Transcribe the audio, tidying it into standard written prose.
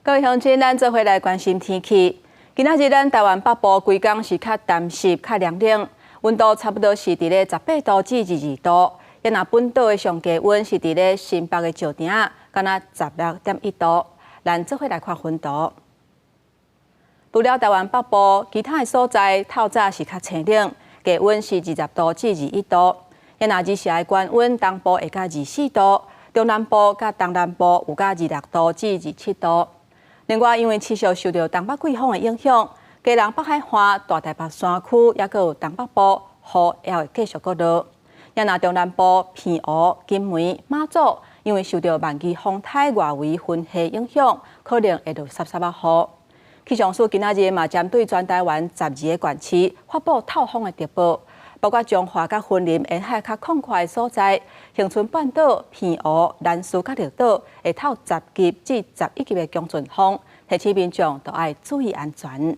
各位鄉親，咱做伙來關心天氣。今仔日咱台灣北部規工是較乾濕、較涼冷，溫度差不多是佇咧18度至22度。若本島的上低溫是佇咧新北的石碇，敢若16.1度。咱做伙來看雲圖。除了台灣北部，其他的所在透早是較清冷，低溫是20度至21度。若日時的高溫，東部會到24度，中南部佮東南部有到26度至27度。另外，因為持續受著東北季風的影響，基隆北海岸、大台北山區，猶閣有東北部雨也會繼續閣落。若中南部、澎湖、金門、馬祖，因為受著萬基風台外圍雲系影響，可能會落濕濕仔雨。氣象署今仔日嘛針對全台灣12個縣市發布透風的特報，包括彰化佮雲林沿海較廣闊的所在，恆春半島、澎湖、蘭嶼佮綠島會透10級至11級的強陣風，提醒民眾都愛注意安全。